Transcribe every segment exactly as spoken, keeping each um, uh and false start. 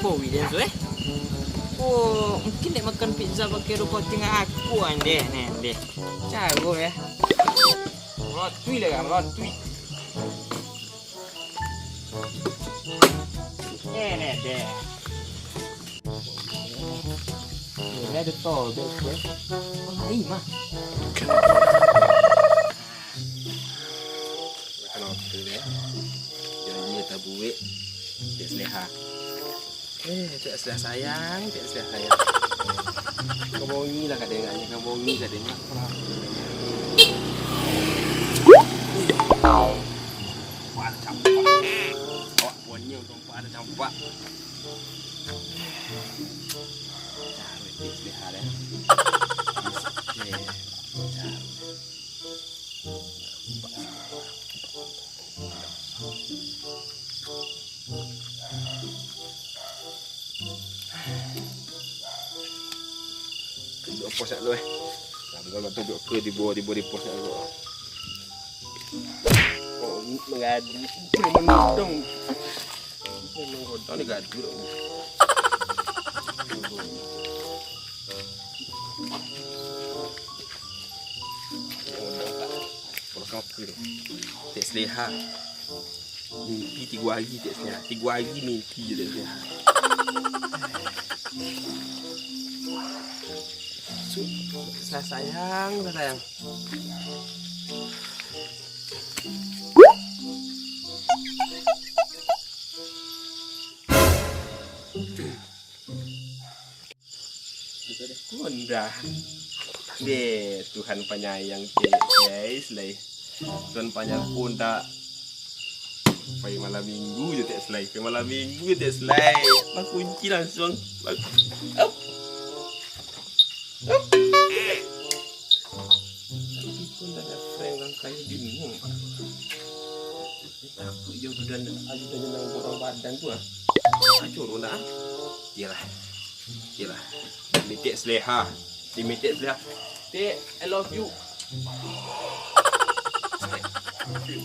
Ko widen tu, eh? Oh, mungkin dek makan pizza pakai rokok tinggal aku, andeh, neh, andeh. Caro, eh. Melotui lah, melotui. Eh, neh, deh. Ini ada tol, dek, eh. Oh, lain mah. Makan apa, eh? Janji kata buek, dek seleha. Eh, cak sudah sayang, cak sudah sayang. Kebongi lah kadang, hanya kebongi kadang. Wah, ada campak. Awak bonyi untung ada campak. Carut di sini ada. Oke. Carut. Duduk pos nak dulu, eh. Nah, bukan waktu duduk ke di bawah, di bawah di pos nak dulu. Oh, mengadu. Memang godang. Memang godang ni gaduh. Godang tak. Kalau kau apa tu? Tak seleha. Mimpi tigo hari tak seleha. Tigo hari mimpi je tak seleha. Su-, sa-, sayang, sayang. Honda. Deh, Tuhan panyayang, cek, guys, lai. Tuhan panyayang pun tak. Pai malam minggu je tak selai. Pai malam minggu je tak selai. Bakunci langsung. Bak-, up. Up. Tapi pun tak ada prank orang kaya bingung, Pak. Takut je udah ada, ada, ada orang badan tu, ah. Acur pun dah, ah. Iyalah. Iyalah. Mitik seleha. Di mitik seleha. Tek, I love you.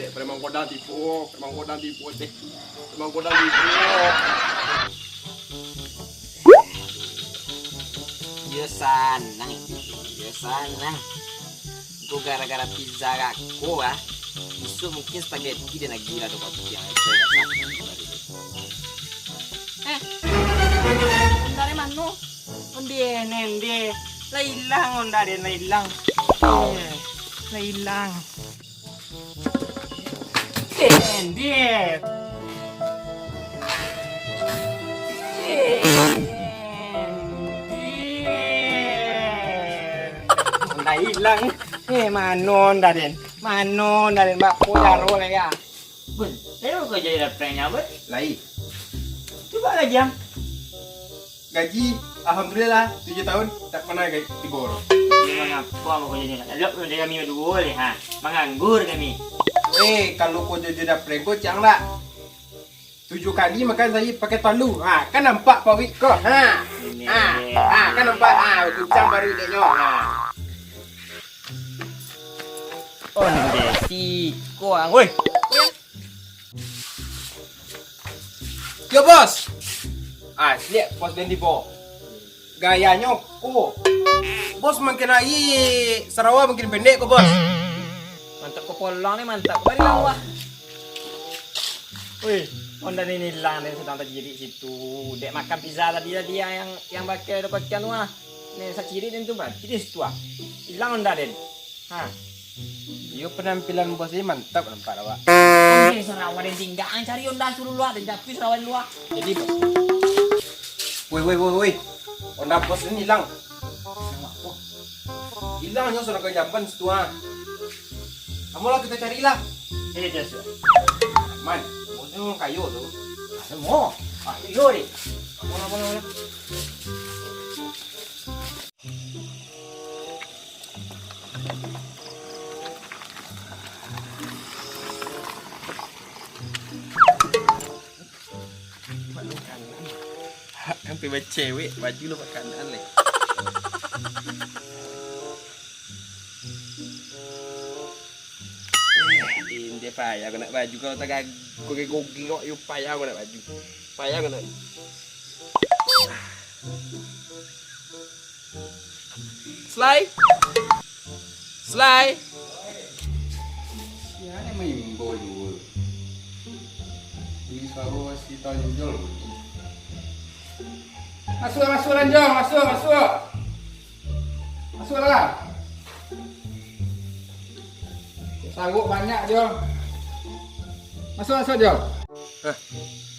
Tek, preman kodang tipu. Preman kodang tipu, Tek. Preman kodang tipu. Yo sanang, yo sanang. Ko gara-gara pizza gako, ah. Isuak mungkin spaghetti den lagi lah tu, kopi yang itu agak sakit tadi tu. Eh, Honda den mano? Onde, nende. Lah ilang Honda den, lah ilang. Eh, lah ilang. Nende. Nende. Honda ilang. Eh, mano Honda den? Mano Honda den? Bak podaro lai ya. Bun, sayo karajo di prank nyo, Bun. Lai. Cubo gaji ang. Gaji, alhamdulillah, tujuah tahun tak pernah gaji tibo. Mangapa karajo ni? Elok karajo kami baduo ni, ha. Manganggur kami. Eh, kalau karajo di prank ko, cang lah. Tujuah kali makan sahari pakai talu. Ha, kan nampak paruik ko? Ha. Ini. Ha, ha, kan nampak? Ha, guncang paruik dek nyo. Ha. Onde siko ang. Woi. Yo, bos. Ah, liek bos den di bawah. Gayanyo, oh. Bos makin hari, sarawa makin pendek ko, bos. Mantap ko polong ni, mantap. Mari lah, wah. Woi, Honda ni ilang, den sadang tacirik situ. Dek makan pizza tadi, tadi yang, yang pakai, pakai anu ah. Ni sacirik den tu, berarti di situ ah. Ilang Honda den. Ha. Iyo, penampilan bos ni mantap nampak awak. Oke, sarawa den tinggal, cari Honda suruh luar, den japuih sarawa luar. Jadi, bos. Woi, woi, woi, woi. Honda bos ni ilang. Ilang apo? Ilang nyo sudah ka jamban situ ah. Kamu lah kita carilah. Eh, jas. Man, bos ni orang kayo tu. Semua. Ah, iyo deh. Kamu lah, kamu lah, kamu lah. Sampai bacewek, baju lo makanan leh. Eh, indah payah ko nak baju, kalau tagak gogek-gogek kok, yo payah ko nak baju. Payah ko nak. Slai. Slai. Sia nan maimbau juo. Bunyi suaro si Tonjol bunyi. Masuak, masuak lah, Jol, masuak, masuak. Masuaklah. Sarok banyak, Jol. Masuak, masuak, Jol. Hah,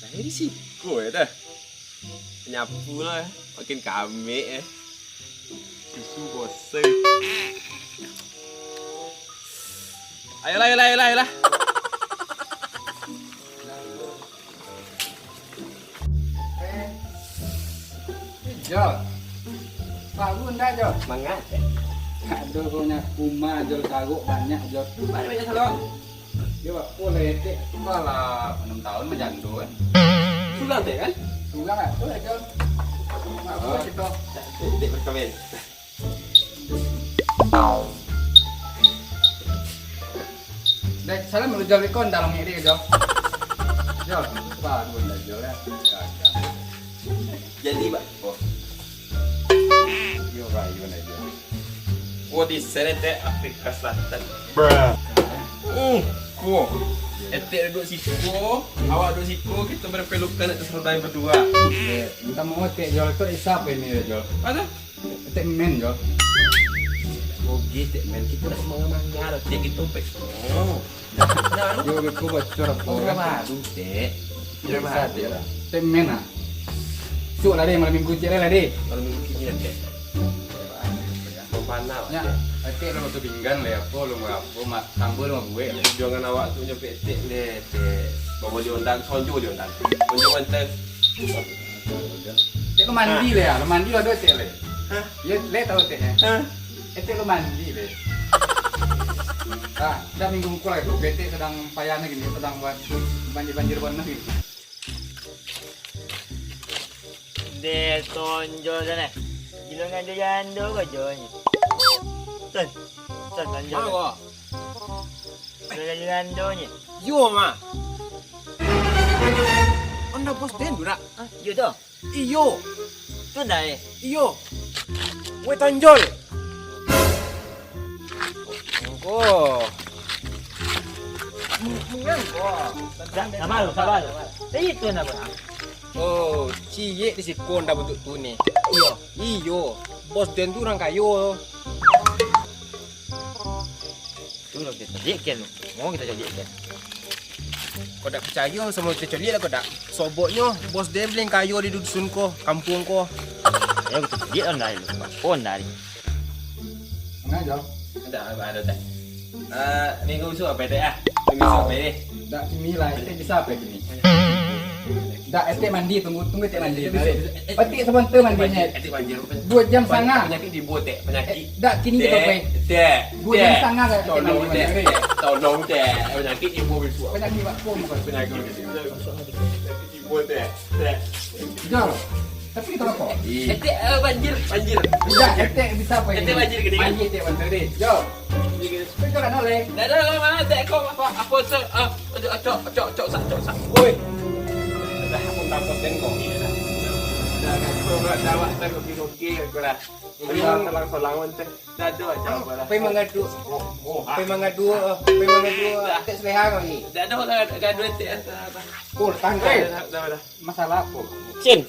nah, di siko ya dah. Nyapu lah, makin kamek eh. Susu bosen. Ayolah, ayolah, ayolah, ayolah. Eh, Jol. Tahu ndak, Jol? Mangat. Aduh, kau nyak kuma, Jol, sarok banyak, Jol. Banyak, banyak sarok. Yo, apo lah, Etek? Alah, anam tahun mah jando, kan? Surang, Tek, kan? Surang lah, tu lah, Jol. Apo kito? Tek, Tek, berkawin. Dek, salam dulu, Jol, iko ndak longek dek, Jol. Jol, lupa dulu ndak, Jol, ya. Gagah. Jadi, Pak. Oh. Yo, Pak, yo, ndak, Jol. Oh, di sini teh Afrika Selatan. Hmm, kuo. Etek duduk siko, awak duduk siko, kita berpelukan atas rodai berdua. Minta mau Etek Jol, itu isap ini ya, Jol. Apa tu? Etek men, Jol. Oke, Etek men, kita nak mangga-mangga, Etek, kita pek. Oh. Nah, lu Yo, beko bocor apa Oh, ya? Baru, Tek. Kira Bisa, baru. Tek, lah. Etek men, ah. Suok lah, deh, malam minggu cek lah, deh. Malam minggu kini, Tek. Mau panah, Nya, Tek. Etek lo batu pinggan lah, apa lo, apa, mak, tambah lo buek lah. Jangan awak tu nyampe Etek, deh, Tek. Bawa diundang, sonjo diundang. Sonjo mantan. Etek lo mandi lah, ya, lo mandi lo ada Etek lah. Hah? Ya, le tahu Etek, ya. Hah? Etek lo mandi, le. Ah, dah minggu muka lah itu, Etek sedang payah ni gini, sedang buat banjir-banjir warna gini. Deh, tonjol sana. Gilo ngan jando ko jonyo. Ton, ton, tonjol. Apa? Gilo ngan jando ni. Yo, ma. Onda bos den, Dura. Ah, yo tu. Iyo. Tu dah, eh. Iyo. Weh, tonjol. Engko. Mungkin ko. Sa-, sabar lu, sabar lu. Itu napa? Oh, ciek di siko ndak bentuk tu ni. Iyo. Iyo. Bos den tu urang kayo. Tu lah kita caliak kan. Mau kita caliak kan. Kau dak picayo samo kita caliak lah kau dak. Soboknyo bos den paling kayo di dusun ko, kampuang ko. Ayo kita caliak lah ndai. Pon dari. Mana, Jol? Ada, ada, ada. Eh, minggu besok apa, Tek, ah? Minggu besok apa, eh? Dak, kini lah, Etek bisa apa kini? Dak, Etek mandi, tunggu, tunggu Etek mandi. Bisa, bisa. Etek sebentar mandinya. Etek banjir, Etek banjir. Dua jam setengah. Penyakit timbul, Tek, penyakit. Eh, dak, kini kita Tek, pergi. Tek, Dua jam Tek. Setengah, Etek Tolong, mandi, Tek, mandi. Tek. Tolong, Tek. Penyakit timbul besok. Penyakit bakpo, bukan? Penyakit. Penyakit timbul, Tek. Tek. Jol, tapi kita rokok. Ih. Etek, eh, banjir, banjir. Dak, Etek bisa apa ini? Etek banjir gini. Banjir Etek banjir deh. Jol. Tapi kau nak noleh. Dak ada, mana Tek kau apa, apa se-, ah, acok, acok, acok, acok, sak, acok, sak. Woi. Dah, aku takut den kau. Iya dah. Dah, dah, kau dah, dah, dah, dah, oke, oke, aku dah. Ini dah, telang, telang, Tek. Dah, dah, acok, apa dah. Pai mangadu. Oh, oh, ah. Pai mangadu, pai mangadu. Dah. Tek Seleha kau ni. Dah, dah, dah, dah, dah, Tek, dah, dah. Oh, tahan, Tek. Dah, dah, dah, dah. Masalah apa? Cin.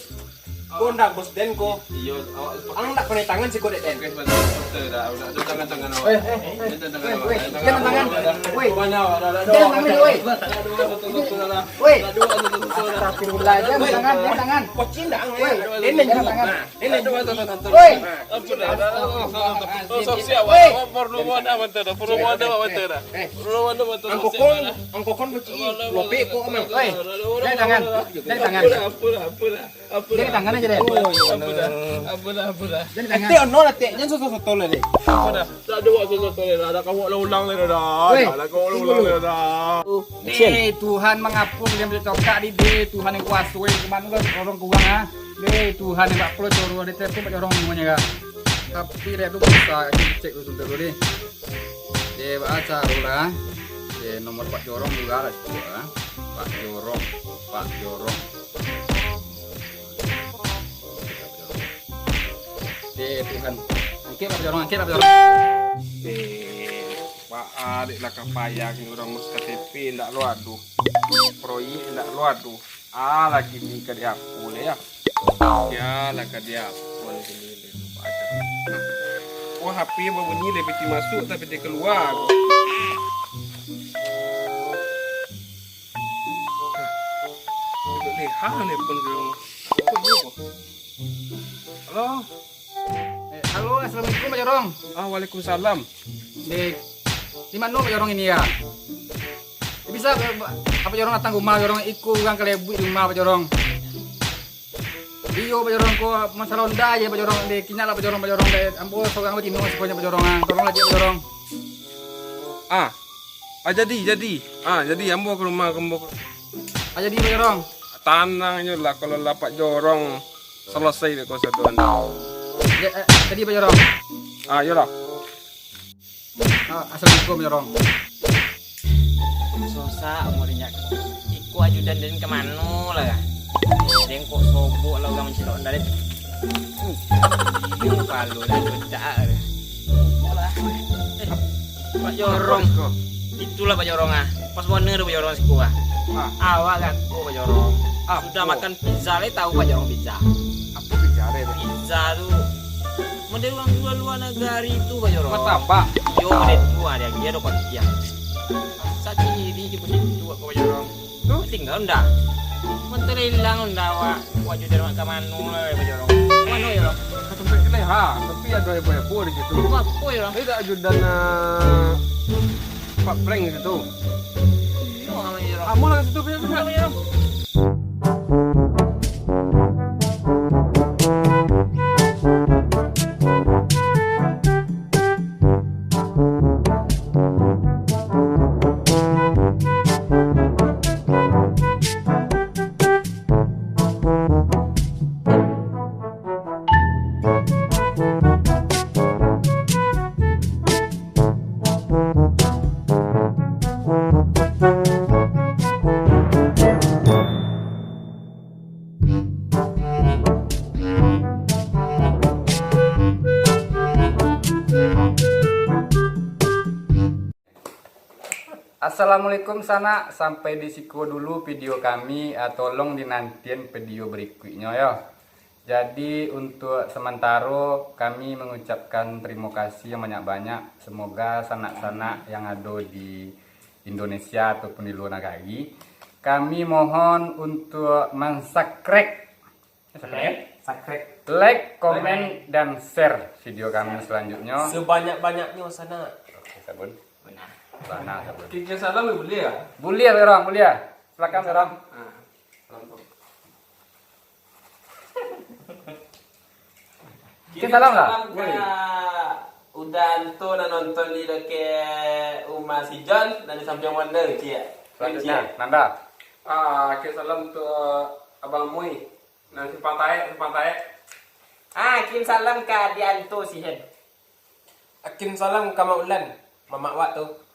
Kau ndak bos den ko. Iyo, awak. Ang ndak pandai tangan siko dek den. Oke, sebentar, sebentar, dah. Udah, ada tangan-tangan awak. Eh, eh, eh. Ada tangan awak, eh, ada tangan. Jangan tangan. Woi. Mana awak? Dah, dah, dah. Jangan tangan, woi. Dah, dah, dah, dah, dah, dah. Woi. Dah, dah, dah, dah, dah, dah. Astagfirullah, jangan tangan, jangan tangan. Kau cin dah, ang, eh. Woi. Ini jangan juga. Tangan. Ini juga. Woi. Ampun, dah, dah, dah, dah, dah. Oh, so siap, woi. Awak perlu mana, mantap dah. Perlu mana, mantap dah. Eh. Perlu mana, mantap dah. Angkokon, angkokon kecil. Lopek kok, Mang. Woi. Jangan tangan. Jangan tangan. Ampun, ampun, ampun. Jadi tangan aja deh. Oh, iya, ampun dah. Ampun dah, ampun dah. Jadi tangan. Etek ono lah, Tek. Jangan soto-soto lah, Tek. Ampun dah. Tak ada buat soto-soto lah. Dah kamu ulang-ulang lah dah. Weh, dah kamu ulang-ulang lah dah. Eh, Tuhan, mangapung dia boleh cokak di dia. Tuhan yang kuasa, weh. Kemana lah orang kurang, ah? Deh, Tuhan yang bak pulau coro, ada telepon bak jorong semuanya, kak. Tapi dia tu bisa cek tu sebentar dulu, deh. Deh, baca dulu lah. Deh, nomor Pak Jorong juga lah, cukup lah. Pak Jorong, Pak Jorong. Eh, Tuhan. Angkek lah, Bak Jorong, angkek lah, Bak Jorong. Eh, baa dek lah ka payah kini urang ngurus K T P, ndak lo ado. Proyek ndak lo ado. Ah, lagi ni ka diapo le, ya? Ya lah ka diapo le kini le. Oh, H P babunyi le, piti masuak, tapi piti kalua. Duduk leha ni pun di rumah. Apa dia, Bang? Halo? Eh, halo, assalamualaikum, Bak Jorong. Ah, waalaikumsalam. Di, di mano Bak Jorong ini, ya? Bisa, Bak, Bak Jorong datang ka rumah, Bak Jorong, iko urang kalebuik di rumah, Bak Jorong. Iyo, Bak Jorong, ko masalah Honda je, Bak Jorong, di, kinyak lah, Bak Jorong, Bak Jorong, di, ambo sorang batino, sakonyo, Bak Jorong, ah. Tolonglah, Bak Jorong. Ah, ah, jadi, jadi. Ah, jadi, ambo ka rumah, ambo ka Ah, jadi, Bak Jorong. Tanang jo lah, kalau lah Bak Jorong salasai dek ko sado. Ja-, eh, jadi, Bak Jorong. Ah, iyolah. Ah, assalamualaikum, Bak Jorong. Susah umurnyo. Iko ajudan den ka mano lah, kah? Den kok sobok lah urang mancilok Honda den. Iyo, palo dah bedak. Eh, Bak Jorong. Itulah Bak Jorong, ah. Pas bana tu Bak Jorong siko, ah. Ah. Awak gako, Bak Jorong. Apo? Sudah makan pizza le, tahu Bak Jorong pizza? Apo pizza le? Pizza tu model urang lua-lua nagari tu, Bak Jorong. Martabak? Iyo, model tu, ah, dia, dia ado pakiang. Sakiri je model tu, Bak Jorong. Tu? Tingga ndak? Mantap ilang ndak awak? Awak ajudan ka mano lah, Bak Jorong? Ka mano, Jorong? Ka tampek keleha, tapi ado heboh-heboh di situ. Apo, Jorong? Indak ajudan, ah, Pak Prank di situ. Iyo, aman, Jorong. Aman lah di situ, Jorong. Aman, Jorong. Assalamualaikum sanak, sampai di siko dulu video kami. Ah, tolong dinantian video berikutnyo yo. Jadi, untuk sementaro kami mengucapkan terima kasih yang banyak-banyak. Semoga sanak-sanak yang ado di Indonesia ataupun di luar nagari, kami mohon untuk mensubscribe, Subscribe. Like, subscribe. Like, komen, dan share video kami selanjutnyo. Sebanyak-banyaknyo sanak. Oke, sabun. Benar. Bana sabun. Kirim salam buliah? Buliah, Bak Jorong, buliah. Silakan, Bak Jorong. Ah, salam tu. Kirim salam lah. Kirim salam ka Uda Anto nan nonton di dakek rumah si John, nan di sampiang Wanda, Cik. Selanjutnya, Cik. Nanda. Ah, kirim salam tu Abang Mui. Nan simpang taek, simpang taek. Ah, kirim salam ka Adianto Sihen. Ah, kirim salam ka Mak Ulan, mamak wak tu.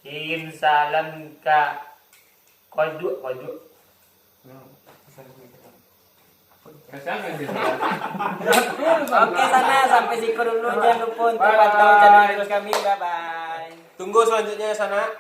Kirim salam ka Koduk, Koduk. Oke, sanak, sampai siko dulu. Jangan lupa untuk pantau channel terus kami. Bye-bye. Tunggu selanjutnya, sanak.